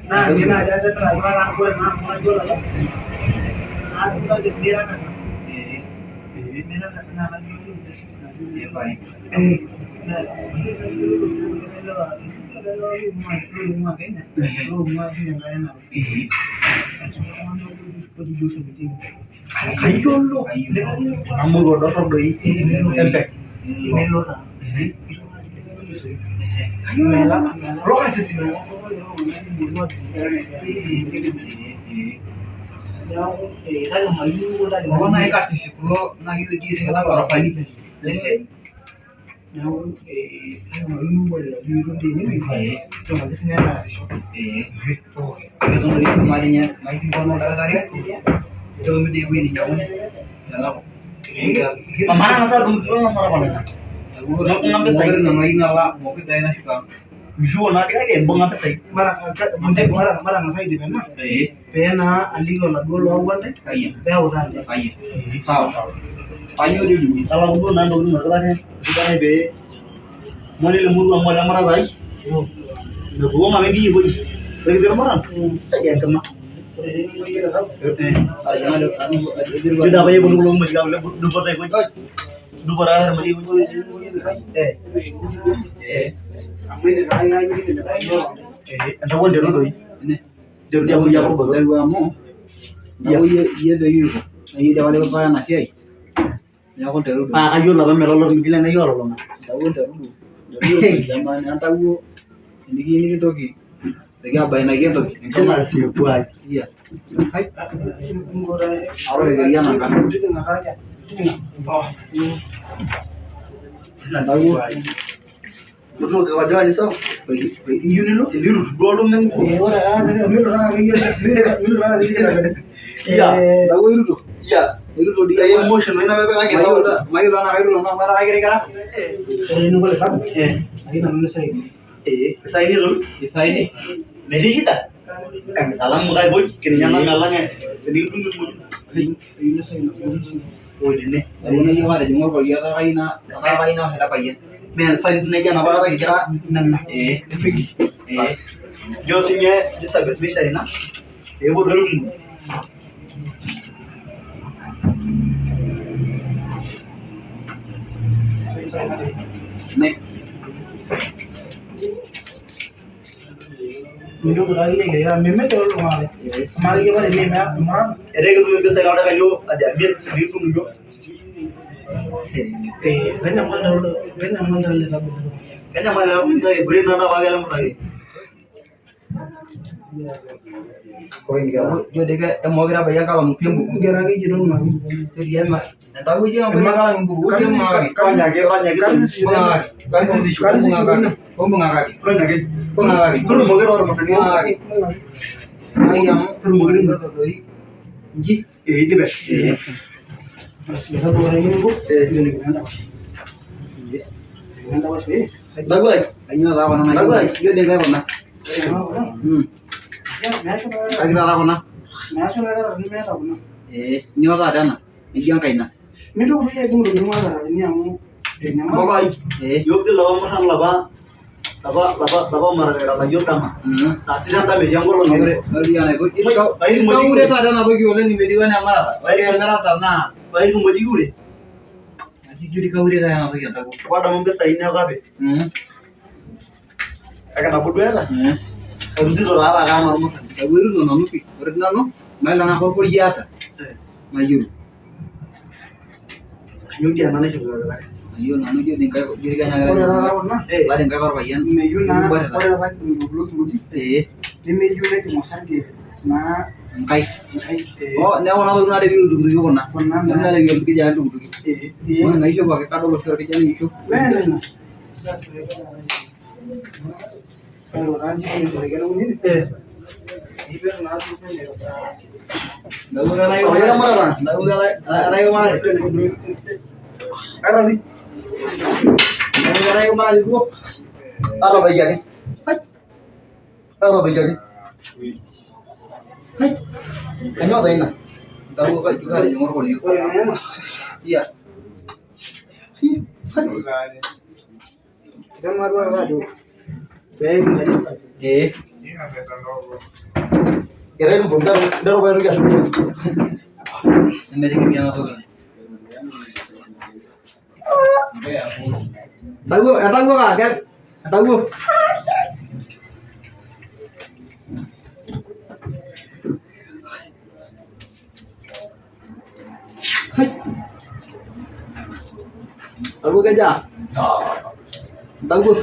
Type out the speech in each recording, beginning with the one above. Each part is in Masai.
Naa inji naaji atimiraki kake ore naa amu kajo lala naa kake miraka miraka naa loing'ua Kenya loing'ua ninye enkare narok Kayiolo namorua dorrop doi empek. nelo taa Kayiolo kulo karsisi. Neeku kake mayieu Kulo nai karsisi kulo nai oji kuna gorofani. Neeku kake mayieu ore sininye naasisho. Ketum doi maninye maikilikuanu oldakitari ketumi doi ewueji ninyiang'uni tenakop. Amaa nang'asa adung nang'asa atapala ina. Ibung'a mpisai. Mokure nanu ayieu nalo mokure doi nashuko ang'. Mishuko naadii kake ibung'a mpisai. Matang'asa aidip ena pee naa aliki oladuo loyawua ntae pee eutaa ntae. Ayia. Sawa sawa. Kayieu doi idung'i. Talaku duo naa ntokitin olkitari esidai pee amu ole murua amu ole murata ai mepukong apa enkiyepoi ore kitii irmuran tejo enkima. Ijo apa eponu kulo kimojik aaku ile dupoto aikoji dupoto ake irkimojik aikoji entawuo nteru doi nteru tiabori ake orbotor. Nteru amu neeku iyie doi oiko naa iyie doi apa likipika ena siai neeku nteru doi. Paa kayiolo apa melala ormiji lenkai olulung'a. Entawuo nteru duo. Nteru entawuo enikiyieu nikintoki abainaki entoki. Kila sieku ai. Iya. Hai. Ore keria nanga. Kila sieku ai. Kutoka kwa jawani sawa? Iyieu nilo? Tenirut duo oltung'ani. Iya. Entawuo iruto. Iya. Iruto doi. Iya emotion ina pepekaki Mayiolo mayiolo enaa kairuto amu etaa kakirikira. Isaini toki. Isaini. Metii shida. Enkalamu kai kininya namelang tenikidung irkimojik. O tene. Entawuo nayieu atijing'a orkori etaa kayieu na etaa kayieu naosh ele payian. Mee saini neija enapa kata kigira Ee. Ee. ijo sinye disturbance mishari ina peepuo duo irkumok. Ne. Mintoki taa akeyie aikirikira mimin doi oltung'ani. Amaa akeyie paa tenaa emurata Etaa ekitum impisai toldakikani aja imiet tenikidung iyiok. Kenyamal taa ele tau. Kenyamal ena kake ebore naa apa ele murrani. Ijo doi emookure ebayie enkalamu pi embuku. Ingero akeyie tonyuaki. Ijo doi entawuo ijo ebayie enkalamu embuku. Ibung'akaki. Ronya ake, ronya ake. Ibung'akaki. Karsisisho. Ibung'akaki. Ronya ake. Ibung'akaki. Turumoki toormurrani. Ibung'akaki. Ai amu Turumoki iruto doi. Inji. Eh, idipe. Ee. Baguai. Kainyoo taa kuna Baguai. Ijo doi nkae kuna. Kaki taata kuna. Ee. Inyoo taata ena? Ijo enkaina. Mintoki doi aibung intokitin orkitarini amu enyamal. Baguai. Ee. Yiok dii lapa murran lapa lapa lapa lapa murran layiok dama. Saa sita endama etii enkolong Ore ore enaiko. Kaure taata ena toki oleng metiu enaa emarata. Ore emirata naa Pae irkimojik ure. ijo doi kaure taata ena toki entawuo. Wadamu mpisai neeku kapej. Kake nabo duo eeta. Erutito taa apa ake anaa ormurrani. Entawuo iruto nanu pi. Ore dii nanu mayiolo tenaa korkori aata. Mayiolo. Kanyoo dii ena naishorita olkitari? Mayiolo nanu ijo dii nkaik ijo dii Ore taata kuna lari nkaik orpayian. meyieu naa ore taata kibung'ito kulo kimojik Ee. nemeyieu nejing osarge naa Nkaik. nkaik. Oh, neeku kuna tokitin naarewi iltukutuki kuna. Kuna naa. Kuna naarewi orkijanai iltukutuki. Ore naishop ake kadol oshi orkijanai oishop. Mee nena. Entawuo keetae Oye eramatata. Entawuo keetae kimarate. Kairori. Entawuo keetae kimarate duo. Atabaiki ake. Atabaiki ake. Kanyoo taa ina? Entawuo kajo katijing'a orkorio. Ore naa ena Iya. Kitama duo taata ajo pee kinkaja. Ee. Nteru paitoki ashukunye. Nemetiki ena toki. Entawuo, entawuo kaa, entawuo. Hai. Entawuo kejaa? Entawuo.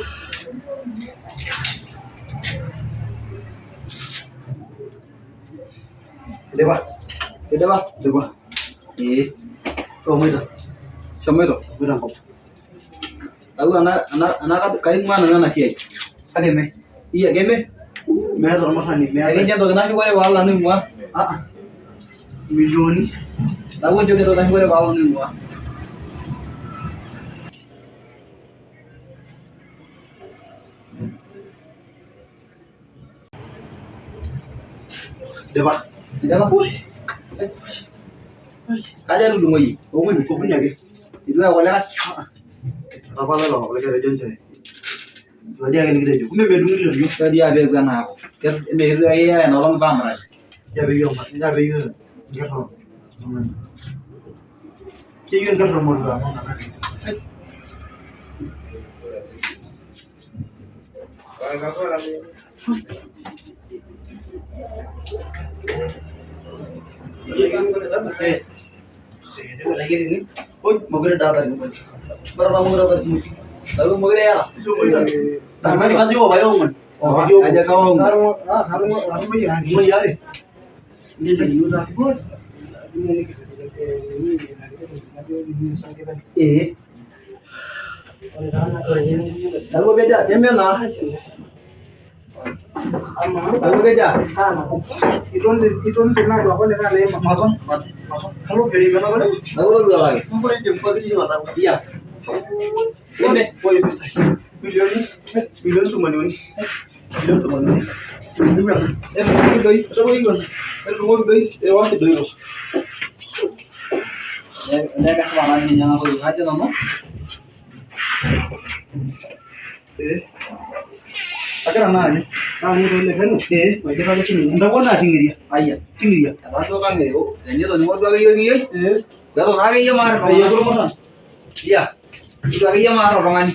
Idipa. Idipa? Idipa. Ee. Shomoita. Shomoito. Shomoita enkop. Entawuo ena kaing'ua nanu ena siai. Kake me. Iya keme? Meeta ormurrani, meeta. Ekincho entoki nashukore paalo nanu aing'ua. Ah, milioni. Entawuo nchooki entoki nashukore paalo nanu aing'ua. Idipa. Idipa? Kaja etudung'oyie? Okuni? Okuni ake. Itu ake olikae? Etapala ilo likae otejo nchoo. Ilo ake likitejo. Kumbe medung'i ilo rio. Ketii apa eeku enaaku. Meketii akeyie enoolong paamurati. Nchoo peeyieu enker oltung'ani. Keyieu enker ormoruo. Oi, mokure daa tariki. Bara mokure tariki. Entawuo mokure iyata? Kajo pae ong'wan. Kajo kawa ong'wan. Katunguayie are. Katunguayie are. Ee. Entawuo kejaa? Keme naa? Entawuo kejaa? Iton naduaka olikae naima. Maton, maton. Kalo peri mena kore. Entawuo toduakaki. Mokure mpaka mataka. Iya. Keme? Oi pisai. Milioni, milioni tomoniuni. Milioni tomoniuni. Etudung'oki doi. Etudung'oki doi. Ewaki doi. Olee kesipa taa ninye ena toki kajo nanu. Ee. Agira naa aanyu. Naanyu taa ele peno. Ee. Maidipa ake sininye. Entawuo naa ting'iria. Ayia. Ting'iria. Etaa duo kang'iri. Tenitoning'o duo akeyie orkiyioi, Ee. eton akeyie maarr Eyietu iltung'anak. ormurran. Iya. Itu akeyie maarr oltung'ani.